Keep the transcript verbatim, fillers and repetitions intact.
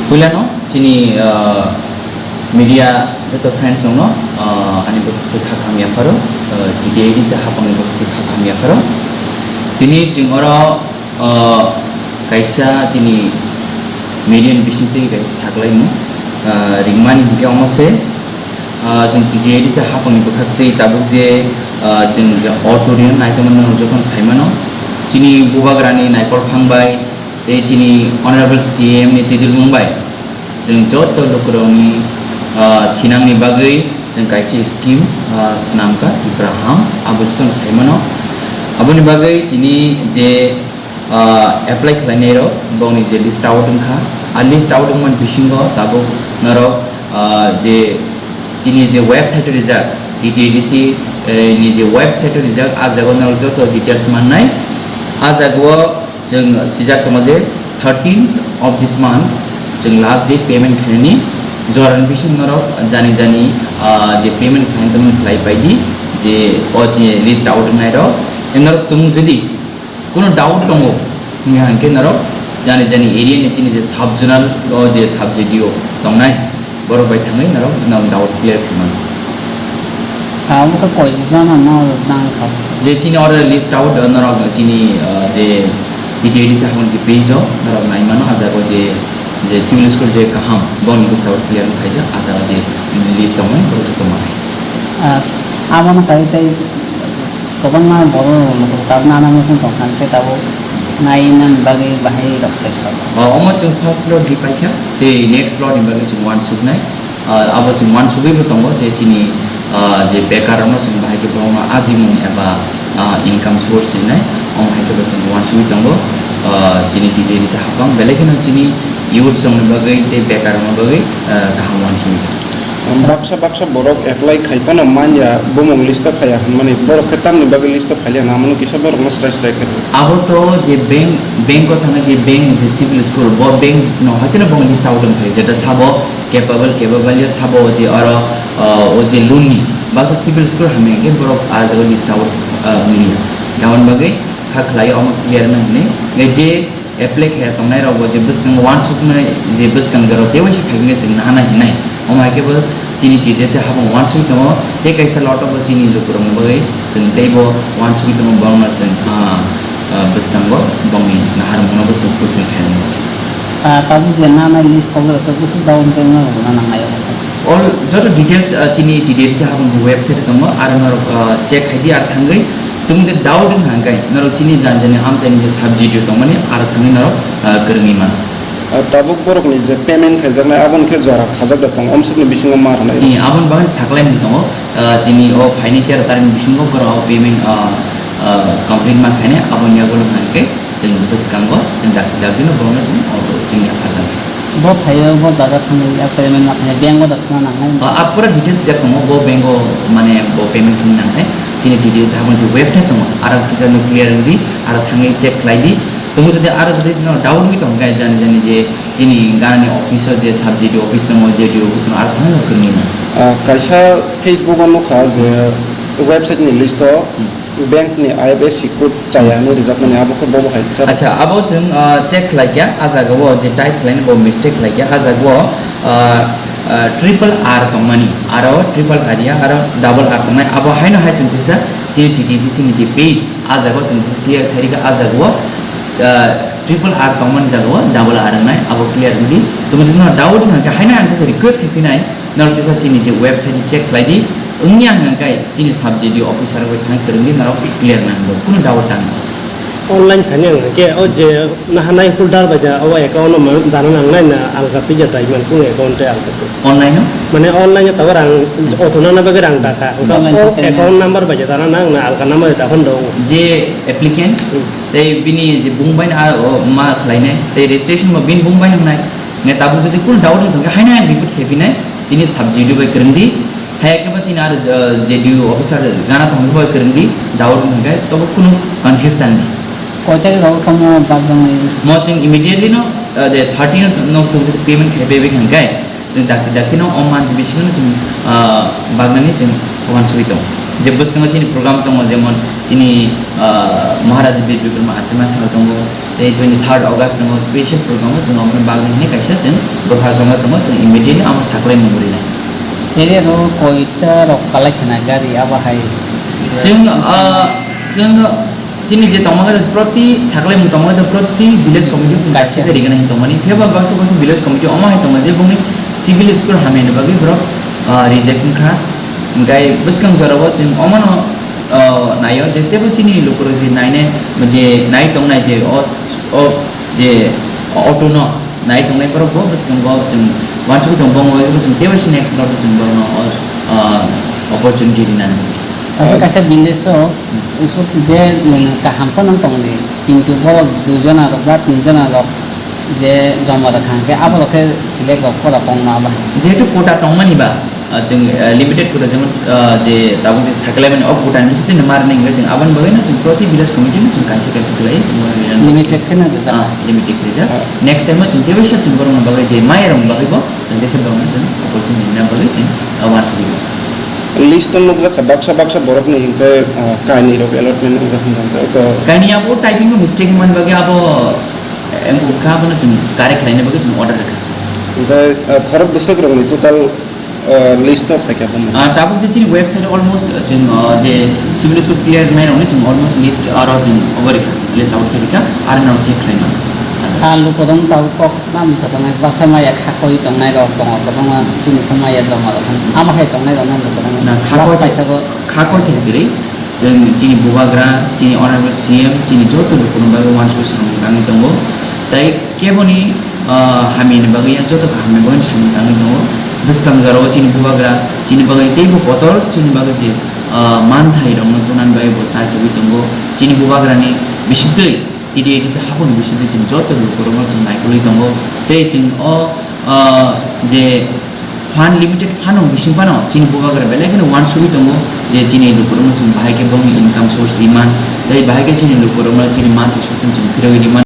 Puilano chini, ah, media joto friends rokno, ah, ani bwkhak twi kha kaham yapharo, ah, T T A D C hapangni bwkhak twi kha kaham yapharo. Tini chwng oro, ah, kaisa chini media ni bisingtwi kaisa saklaimung, ah, ringmani hinkhe omo se, ah, chwng T T A D C hapangni bwkhak twi tabuk je, ah, chwng je auditorium naitongmani jotono saimano. Chini bubagrani naikol phang bai, tei chini Honorable C M ni twidirmung bai chwng joto lukurokni, ah, thinangni bagwi chwng kaisa scheme, ah, swnamkha Tipra Ham, abo jotono saimano. Aboni bagwi tini je, ah, apply khlainairok bokni je list out wngkha, a list out wngmani bisingo tabuk norok, ah, je chini je website rijak, T T A D C, eh, ni je website rijak, a jaga o norok joto details mannai. A jaga o chwng sijak tongo je thirteenth of this month chwng last date payment khainani. Jorani bising norok jani jani, ah, je payment khainani tongmani khlai paidi, je o je list out wngnai rok. Norok tumung jodi Kuno doubt tongo, wngya hwnkhe norok jani jani area ni chini je sub zonal o je sub G D O tongnai, borok bai thangwi norok, norok doubt clear khaimano. Abo khe koi jona no nang kha. Je chini oro list out, norok chini, uh, je T T A D C hapang je page o norok naimano, a jaga o je, je civil score je kaham, boni bwsa o clear wng khaijak, a jaga je list tongnai, borok joto manai. Ah, abono kaiwi tei Kwbangma borok rok nana muchung tong kha, hwnkhe tabuk nai nani bagwi bahai rok se kha. O, omo chwng first lot ri paikha, tei next lot ni bagwi chwng uansuknai. Ah, abo chwng uansugwi bo tongo je chini, ah, je bekar rokno chwng bahai khe bohrokno ajimung eba, ah, income source hinai, omo hai khe bo chwng uansugwi tongo. Ah, chini T T A D C hapang belai kheno chini youths rokni bagwi tei bekar rokni bagwi, ah, kaham uansugwi tongo. Baksa baksa borok apply khai phano manya, bumung list o phaiya hwnmani, borok khe tamni bagwi list o phailia na, amoni kisa borokno srai srai khe. Abo to je bank, bank o thangwi je bank ni je civil score, bo bank no hoi kheno bo list out wng phai, jeta sabo capable, capable ya sabo o je oro, uh, o je loan ni baksa civil score hamya khe borok a jaga list out, uh, wngya. Aboni bagwi kha khlai omo clear wng hwnwi, je apply khaiya tongnai rokbo je bwskango uansuknai je bwskang jorao tei waisa phai wngya chwng nahanai hinai. Omo hai khe bo chini T T A D C hapang uansugwi tongo, tei kaisa lot o bo chini lukurokni bagwi chwng teibo uansugwi tongo, borokno chwng, ah, ah, bwskango bongni naharmungno bo chwng fulfill khainani. Ah, tabuk je nanai list kok rok bwswk down payment rok rwna nangnai. All joto details, ah, chini T T A D C hapang je website tongo, aro norok, ah, check khai di, aro thangwi Tumung je doubt wngkha hwnkhe norok chini jani jani amchaini je subject tongmani aro thangwi norok, ah, kwrwngwi mano. Ah, tabuk borokni je payment khaijaknai aboni khe jora khajak da tongo, omsukni bisingo ma rwnai? Ni aboni bagwi saklaimung tongo, ah, tini o phaini tero tarikni bisingo borok o payment, ah, ah, complete ma khainai, aboni yagulo hwnkhe chwng bwskango chwng dakti dakti no borokno chwng auto chwng yapharjaknai. Bo phaio, bo jaga thangwi, a payment ma khainai, bank o da thangna nangnai. Ah, ah, pura details ya tongo, bo bank o, mane, bo payment khaina nangnai. Chini T T A D C hapang je website tongo, aro kisa no clear wngdi, aro thangwi check khlai di. Tongo jodi aro jodi no doubt wngwi tongkha, jani jani je chini ganani office o je sub J D O office tongo, J D O office tongo, aro thangwi no kwrwngwi mano. Ah, kaisa Facebook o nukha je website ni list o Hmm. Bank ni I F S C code chaya hinwi rijak mani, abo khe bobo hai chap. Acha, abo chwng, ah, check khlai kha, ah jaga o je type khlaini bo mistake khlai kha, ah jaga o, ah, ah, triple R tongmani, aro triple R ya, aro double R tongnai, abo haino hai chwng tisa chini T T D C ni je page, ah jaga o chwng tisa clear khai rikha, ah jaga o, ah, triple R tongmani jaga o double R wngnai, abo clear wngdi. Tamo chwngno doubt wngkha khe haino ang tisa request khai phinai, norok tisa chini je website ni check khlai di, wngya hwnkha khe chini sub J D O officer bai thang kwrwngdi, norok clear nang bo, kuno doubt tang. Online khainai ang khe, o je nahanai holder bai da, o account no man jana nangnai na alga twi ja dai man, kuno account tei alga twi? Online no? Mane online o tabuk rang, auto nana bagwi rang dakha. Online o payment. Account number bai ja dana nang na alga number da hon do? Je applicant, Hmm. tei bini je bung bai na, o, ma khlainai, tei registration bo bini bung bai nangnai. Nge tabuk jodi kuno doubt wng tongkhe, haino ang repeat khe phinai, chini sub J D O bai kwrwngdi, haya khe bo chini aro, uh, J D O officer gana tongkhe bai kwrwngdi, doubt wng tongkhe, tobo kuno confuse tangdi. Koi tarik rogo kamo bagrangnai? Mo chwng immediately no, uh, the thirteen no tong jodi payment khai bai bai hwnkhe, chwng dakti dakti no o month bisingo no chwng, uh, bagnani chwng uansugwi tongo. Je bwskango chini program tongo, jemon Chini, ah, Maharaja Bir Bikrama Achima salo tongo, tei twenty third August tongo, special program o chwng omono bagwi hinwi kaisa chwng bwkha chonga tongo, chwng immediately amo saklai mung rinai. Tei oro koita rok kalai khna gari abo hai? Chwng, ah, chwng chini je tongma khe proti saklai mung tongma khe proti village committee chwng kaisa khe rigana hin tongmani. Phiya ba baksa baksa village committee omo hai tongo je bongni civil score hamya ni bagwi borok, ah, reject wngkha. Hingkhai bwskang jora o chwng omono o, naio, je teibo chini lukurok je nainai, je nai tongnai, je o, o, je auto no nai tongnai borok bo bwskango chwng uansugwi tongo, bo wngwi chwng teibo se next round o chwng borokno o, o, opportunity rinani. Kaisa kaisa village o usuk je, mm, kaham phano tongdi, kintu borok dui jona rok ba tin jona rok je joma rwkha hwnkhe abo rok khe select rok pora kongma abo hai. Jehetu quota tongmani ba, ah, chwng, ah, limited quota, jemon, ah, je tabuk je saklaimani o quota ni sitini marni hwnkhe chwng aboni bagwi no chwng proti village committee no chwng kaisa kaisa khlai chwng bo rinani. Limited khe no rijak. Ah, limited khe rijak. Ah. Next time o chwng teisa chwng borokni bagwi je mayarokni bagwi bo chwng teisa borokno chwng opportunity rina bagwi chwng, ah, uansugwi. List no nukjak kha baksa baksa borokni hwnkhe, ah, kainwi rok allotment wngjak hwnjak to. Kainwi abo typing o mistake wngmani bagwi abo Emo kha bono chwng correct khlaina bagwi chwng order rwkha. Hwnkhe, ah, khorok bwswk rokni total, ah, list no phaikha bono? Ah, tabuk je chini website o almost, ah, chwng, ah, je civil score clear nai rokni chwng almost list aro chwng obo rwkha, list out khe rwkha, aro no check khlai mano. Ah, lukurok tabuk kok nang kwchangma baksa maya kha koi tongnai rok tongo, kwbangma chini khe maya joma rok. Amo hai tongnai rok no lukurok. Na, kha koi paithago. Kha koi thai kwrwi. Chwng chini bubagra, chini honorable C M, chini joto lukurokno bagwi uansukwi samung tangwi tongo. Tai keboni, ah, hamyani bagwi ya joto kaham ni bagwi samung tangwi tongo. Bwskang jorao chini bubagra, chini bagwi teibo kotor, chini bagwi je, ah, manthai rokno tunani bagwi bo chai tugwi tongo. Chini bubagrani bisingtwi T T A D C haponi bisingtwi chini joto lukurokno chwng naikolwi tongo. Tei chwng o, ah, je fund, limited fund rok bising phano chini bubagra belai kheno uansugwi tongo je chini lukurokno chwng bahai khe bongni income source ri man, tei bahai khe chini lukurokno chini monthly sutun chwng phirogwi ri man.